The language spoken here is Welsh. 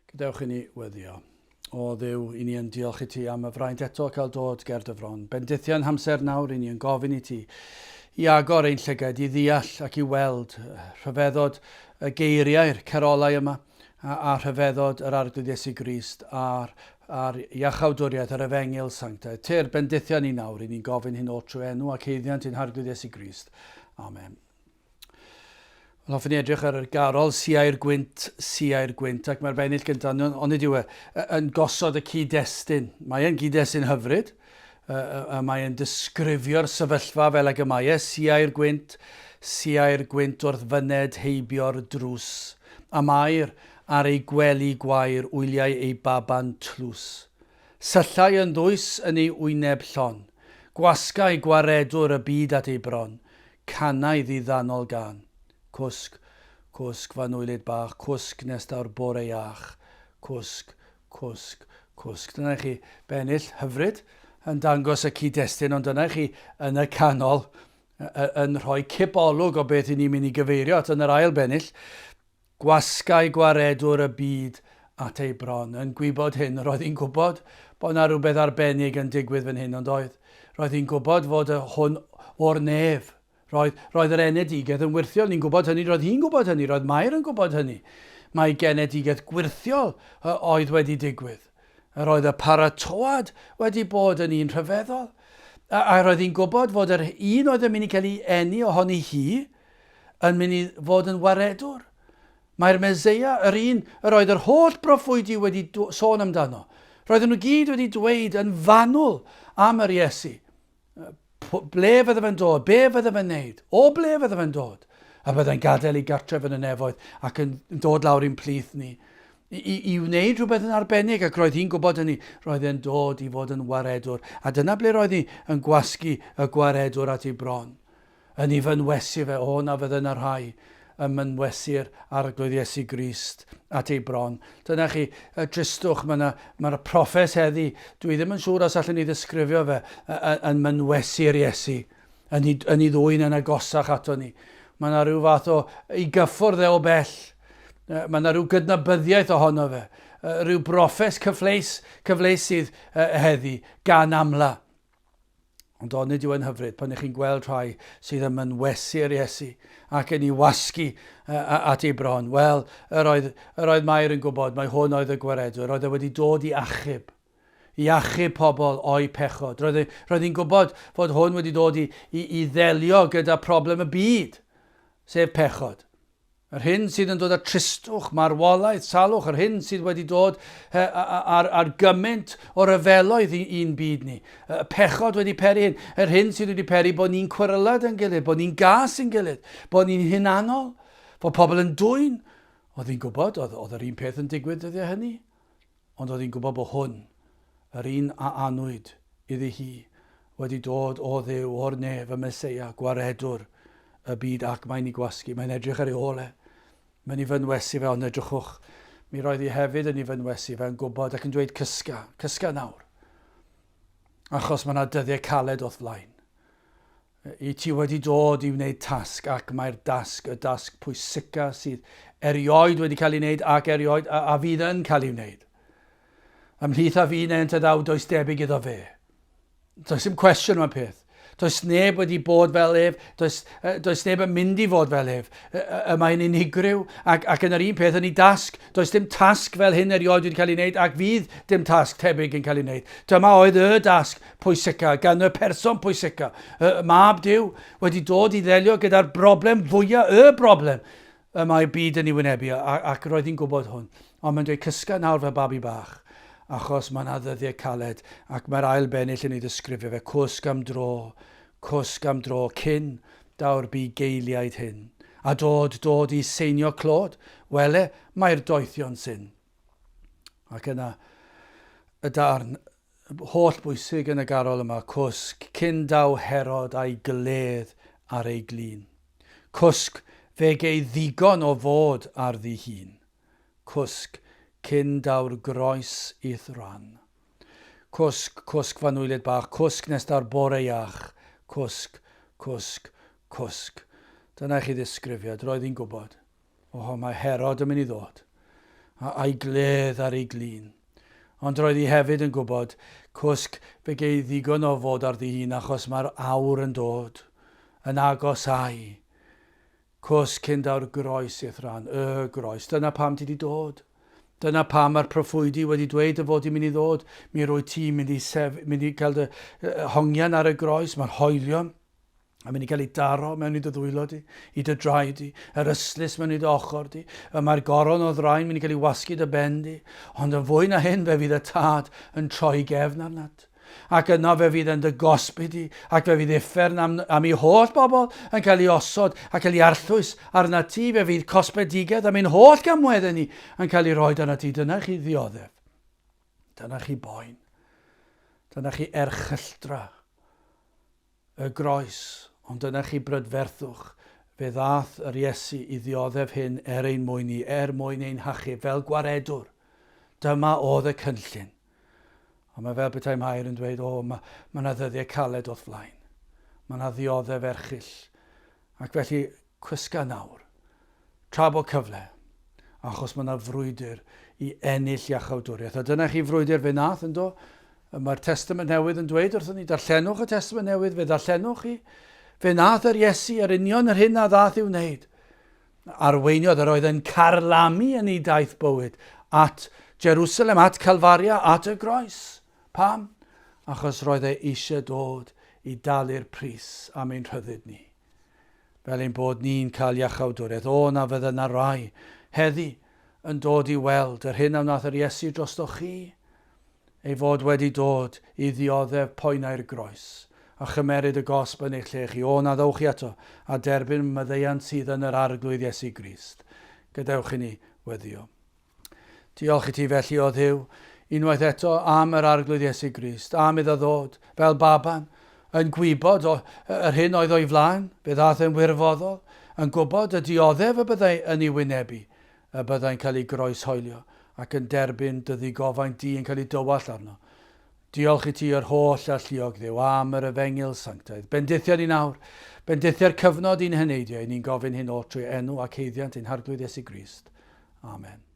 Gadewch i ni weddio. O Dduw, i ni yn diolch i ti am y fraint eto cael dod ger dy fron. Bendithion hamser nawr i ni yn gofyn i ti i agor ein llygaid i ddeall ac i weld rhyfeddod y geiriau'r carolau yma a, a rhyfeddod yr Arglwydd Iesu Grist a'r, a'r iachawdwriaeth yr Efengyl Sanctaidd. Tyr, bendithion ni nawr i ni'n gofyn hyn oll trwy enw ac haeddiant ein Harglwydd Iesu Grist. Amen. Wel, hoffwn i edrych ar yr garol Siai'r Gwynt, Siai'r Gwynt, ac mae'r bennill gyntaf, onid yw e, yn gosod y cyd-destun. Mae e'n gyd-destun hyfryd, y mae e'n disgrifio'r sefyllfa fel ag y mae e, Siai'r Gwynt, Siai'r Gwynt wrth fyned heibio'r drws, a Mair ar ei gwely gwair wyliau ei baban tlws. Syllai yn ddwys yn ei wyneb llon, gwasgai gwaredwr y byd at ei bron, Canai ddiddanol gân. Cwsg, cwsg, f'anwylyd bach, cwsg nes daw'r bore iach. Cwsg, cwsg, cwsg. Dyna i chi bennill hyfryd yn dangos y cyd-destun, ond dyna i chi yn y canol yn rhoi cip olwg o beth i ni'n mynd i gyfeirio at yn yr ail bennill. Gwasgai gwaredwr y byd at ei bron. Yn gwybod hyn, roedd hi'n gwybod bod 'na rywbeth arbennig yn digwydd fan hyn, ond oedd? Roedd hi'n gwybod fod y hwn o'r nef. Roedd, roedd yr enedigaeth yn wyrthiol. Ni'n gwybod hynny, roedd hi'n gwybod hynny, roedd Mair yn gwybod hynny. Mae genedigaeth gwyrthiol oedd wedi digwydd. Yr oedd y paratoad wedi bod yn un rhyfeddol. A, a roedd hi'n gwybod fod yr un oedd yn mynd i cael ei eni ohoni hi, yn mynd i fod yn waredwr. Mae'r Meseia, yr un yr oedd yr holl broffwydi wedi sôn amdano, roedden nhw gyd wedi dweud yn fanwl am yr Iesu. Ble fydde fe'n dod? Be fydde fe'n neud? O ble fydde fe'n dod? A byddai'n gadael ei gartref yn y nefoedd ac yn dod lawr i'n plith ni i, i, i wneud rhywbeth yn arbennig ac roedd hi'n gwybod hynny. Roedd e'n dod i fod yn waredwr. A dyna ble roedd hi yn gwasgu y gwaredwr at ei bron. Yn ei fynwesu fe, o na fydde 'na rhai yn mynwesu'r Arglwydd Iesu Grist at ei bron. Dyna chi, y tristwch, mae yna, mae'r proffes heddi, dwi ddim yn siŵr os allwn ni ddisgrifio fe, yn mynwesu'r Iesu, yn ei, yn ei ddwyn yn agosach ato ni. Mae yna rhyw fath o, i gyffwrdd e o bell, mae yna rhyw gydnabyddiaeth ohono fe, rhyw broffes cyfleus, cyfleus sydd heddi, gan amla. Ond onid yw e'n hyfryd pan ych chi'n gweld rhai sydd yn mynwesu'r Iesu ac yn ei wasgu at ei bron? Wel, yr oedd, yr oedd Mair yn gwybod mai hwn oedd y gwaredwr. Roedd e wedi dod i achub, i achub pobl o'i pechod. Roedd, e, roedd hi'n gwybod fod hwn wedi dod i, i, i ddelio gyda problem y byd, sef pechod. Yr hyn sydd yn dod â tristwch, marwolaeth, salwch, yr hyn sydd wedi dod ar, ar gymaint o ryfeloedd i'n byd ni. Y pechod wedi peri hyn. Yr hyn sydd wedi peri bod ni'n cwerylad yn gilydd, bod ni'n gas yn gilydd, bod ni'n hunanol, bod pobl yn dwyn. Oedd hi'n gwybod, oedd, oedd yr un peth yn digwydd dyddiau hynny. Ond oedd hi'n gwybod bod hwn, yr un a anwyd iddi hi, wedi dod o Dduw, o'r nef, y Meseia, gwaredwr y byd, ac mae'n ei gwasgu, mae'n edrych ar ei ôl e. Mae'n ei fynwesu fe, ond edrychwch, mi roedd hi hefyd yn ei fynwesu fe, yn gwybod ac yn dweud cysga, cysga nawr. Achos mae yna dyddiau caled o'th flaen. I ti wedi dod i wneud tasg ac mae'r dasg, y dasg pwysica sydd erioed wedi cael ei wneud ac erioed a, a fydd yn cael ei wneud. Ymhlith a fi neu yn ddaw does debyg iddo fe. Does dim cwestiwn am y peth. Does neb wedi bod fel ef, does, does neb yn mynd i fod fel ef. Y mae'n unigryw ac, ac yn yr un peth yn ei dasg. Does dim tasg fel hyn erioed wedi cael ei wneud ac fydd dim tasg tebyg yn cael ei wneud. Dyma oedd y dasg pwysica, gan y person pwysica, y mab Duw, wedi dod i ddelio gyda'r broblem fwyaf, y broblem y mae byd yn ei wynebu, ac roedd hi'n gwybod hwn. Ond mae'n dweud, cysga nawr fel babi bach, achos mae yna ddyddiau caled, ac mae'r ail bennill yn ei ddisgrifio fe, cwsg am dro, cwsg am dro, cyn daw'r bugeiliaid hyn. A dod, dod i seinio clod, wele, mae'r doethion syn. Ac yna, y darn holl bwysig yn y garol yma, cwsg, cyn daw Herod a'i gledd ar ei glun. Cwsg, fe gei ddigon o fod ar ddi-hun. Cwsg, cyn daw'r groes i'th ran. Cwsg, cwsg f'anwylyd bach, cwsg nes daw'r bore iach. Cwsg, cwsg, cwsg. Dyna i chi ddisgrifiad, roedd hi'n gwybod. Oho, mae Herod yn mynd i ddod. a'i gledd ar ei glin. Ond roedd hi hefyd yn gwybod, cwsg, fe gei ddigon o fod ar dy hun achos mae'r awr yn dod, yn agosáu. Cwsg cyn daw'r groes i'th ran, y groes. Dyna pam ti 'di dod. Dyna pam mae'r proffwydi wedi dweud dy fod di'n mynd i ddod. Mi rwyt ti'n mynd i, sef, mynd i cael dy hongian ar y groes, mae'r hoelion a mynd i gael ei daro mewn i dy ddwylo di, i dy draed di, yr ystlys mewn i dy ochr di, y mae'r goron o ddraen mynd i gael ei wasgu dy ben di, ond yn fwy na hyn fe fydd y tad yn troi gefn arnat. Ac yno fe fydd yn dy gosbi di, ac fe fydd uffern am, am ei holl bobl yn cael ei osod ac cael ei arllwys arnat ti, fe fydd cosbedigedd am ein holl gamweddau ni yn cael ei roi arnat ti. Dyna chi ddioddef. Dyna chi boen. Dyna chi erchylltra. Y groes, ond dyna chi brydferthwch, fe ddaeth yr Iesu i ddioddef hyn er ein mwyn ni, er mwyn ein hachub, fel gwaredwr. Dyma oedd y cynllun. Ond mae fel petai Mair yn dweud, o, mae, mae yna ddyddiau caled o'th flaen. Mae yna ddioddef erchyll. Ac felly, cwsga nawr. Tra bo cyfle, achos mae yna frwydr i ennill iachawdwriaeth. A dyna chi frwydr fe nath, yndo? Mae'r Testament Newydd yn dweud wrthon ni, darllenwch y Testament Newydd, fe ddarllenwch chi. Fe nath yr Iesu yr union yr hyn a ddath i'w wneud. Arweiniodd yr oedd yn carlamu yn ei daith bywyd at Jerusalem, at Calfaria, at y groes. Pam? Achos roedd e eisiau dod i dalu'r pris am ein rhyddid ni. Fel ein bod ni'n cael iachawdwriaeth. O, na fydda 'na rai, heddi, yn dod i weld yr hyn a wnaeth yr Iesu drostoch chi, ei fod wedi dod i ddioddef poenau'r groes, a chymeryd y gosb yn eich lle chi. O, na ddowch chi ato, a derbyn maddeuant sydd yn yr Arglwydd Iesu Grist. Gadewch i ni weddïo. Diolch i ti felly, O Dduw, unwaith eto am yr Arglwydd Iesu Grist, am iddo ddod, fel baban, yn gwybod o, yr hyn oedd o'i flaen, fe ddaeth e'n wirfoddol, yn gwybod y dioddef y byddai yn ei wynebu, y byddai'n cael ei groeshoelio ac yn derbyn dy ddigofaint di yn cael ei dywallt arno. Diolch i ti yr holl alluog Dduw am yr efengyl sanctaidd. Bendithia ni nawr. Bendithia'r cyfnod i'n heneidiau. Ni'n gofyn hyn oll trwy enw ac haeddiant ein Harglwydd Iesu Grist. Amen.